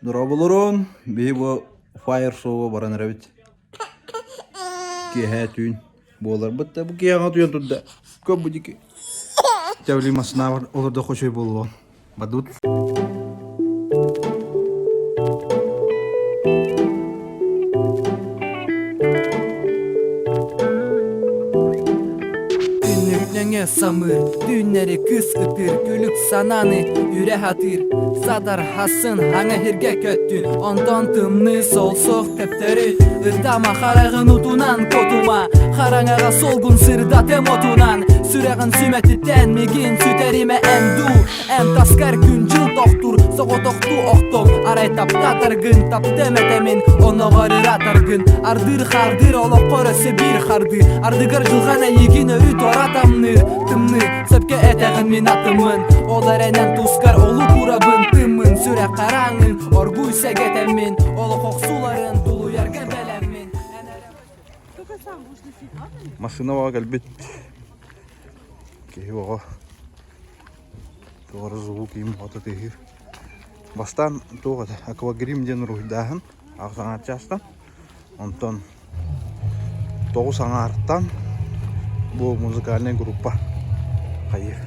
Дорооболорун, биһи бу Fire Show-га баран эрэбит. Киэһээ түүн буоларбыт да бу киэһэҕэ утуйан турда. Көп бу дики. Тэбили массыынабар олордо хочой буолуон. Бардыбыт. Түннүк нөҥө самыыр, түүннэри кыс ытыыр, күлүк санааны үрэ сатыыр. Садар хасын хаҥа сиргэ көттүн, онтон тымныы сол суох төптөрү. Ытама хараҕын утунан котума, хараҥаҕа солгун сырдатым отунан. Сүрэҕин сүмэтиттэн мигин сүтэримэ эн дуу, Эн таскар күн-дьыл тохтуур, соҕотохтуу охтом Арай таптатаргын, таптыам этэмин, оноҕор ыратаргын Ардыыр-хаардыыр олоххор өссө биир хардыы Ардыгар дьылҕан эйигин өрүү туора тамныыр Тымныы, сөпкө этэҕин мин атыммын Ол эрэнэн тускар олук уурабын Тыммын, сүрэх хараҥын, оргууй сэгэтэммин Олох охсууларын тулуйарга бэлэммин Массыына оҕо кэлбит киһи оҕо Туора звук им хото тыаһыыр. Бастаан туох этэ аквагрим диэн уруһуйдааһын аҕыс аҥаар чаастан. Онтон тоҕус аҥаартан бу музыкальнай группа хайыыр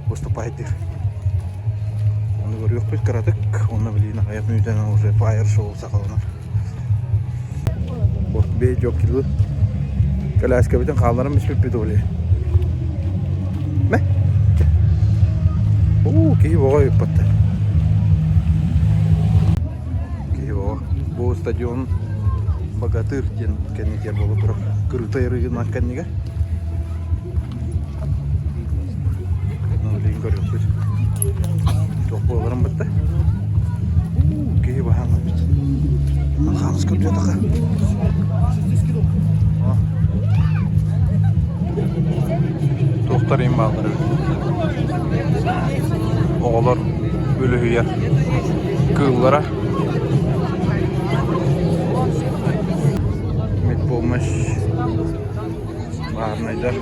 выступайдыыр. Ону көрүөхпүт кыратык уонна билигин аҕыйах мүнүүтэнэн уже фаер шоу саҕаланар. Бу бэйэ дьуок килбит. Кэлээскэбитин хаалларан биспиппит ол Мэ. Уу, киһи боҕо ыыппаттар. Киһи боҕо. Бу стадион Богатырь диэн кэннигэр буола турар. Кырытай рынок кэннигэр. Билигин көрүөхпүт. Туох буоларын бытта. Киһи баһаан эбит. Хаамыс көрдүөтэхэ. Туохтар иһин бааллар эбит. Оҕолор үлүһүйэр кыыллара. Медпомощь бааһынайдар.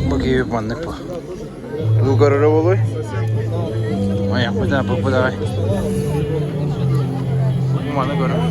Бу киһи маннык бу. Тугу көрөрө буолуой? Айахпытын аппыппыт аҕай. Маны көрөр.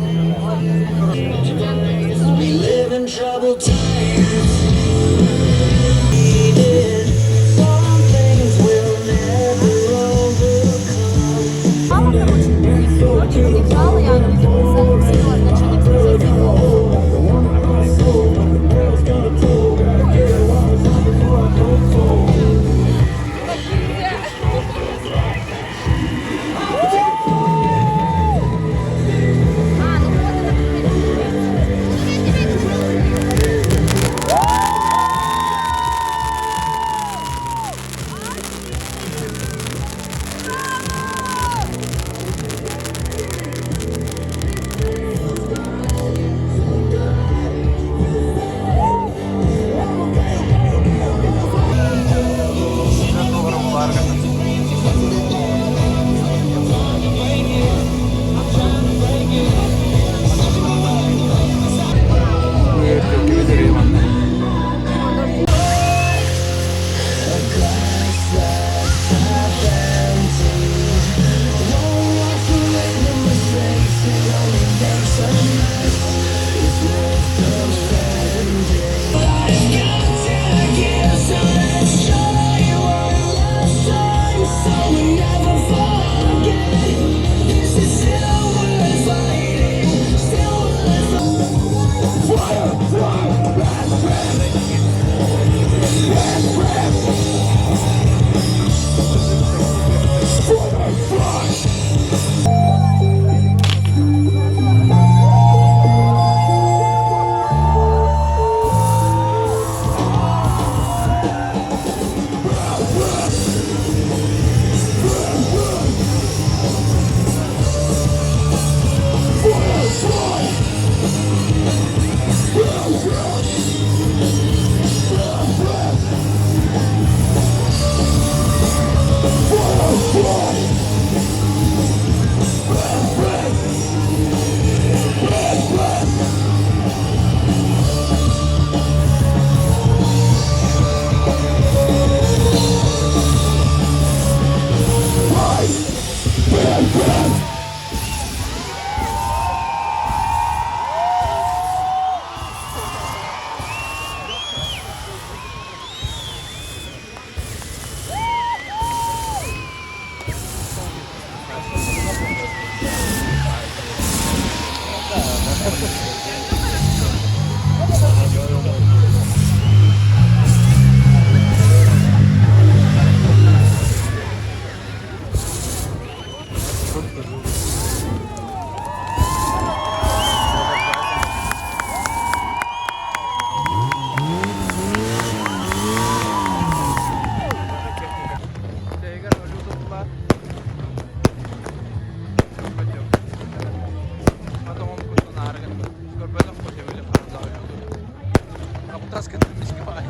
Тас гына мискэ баҕайы.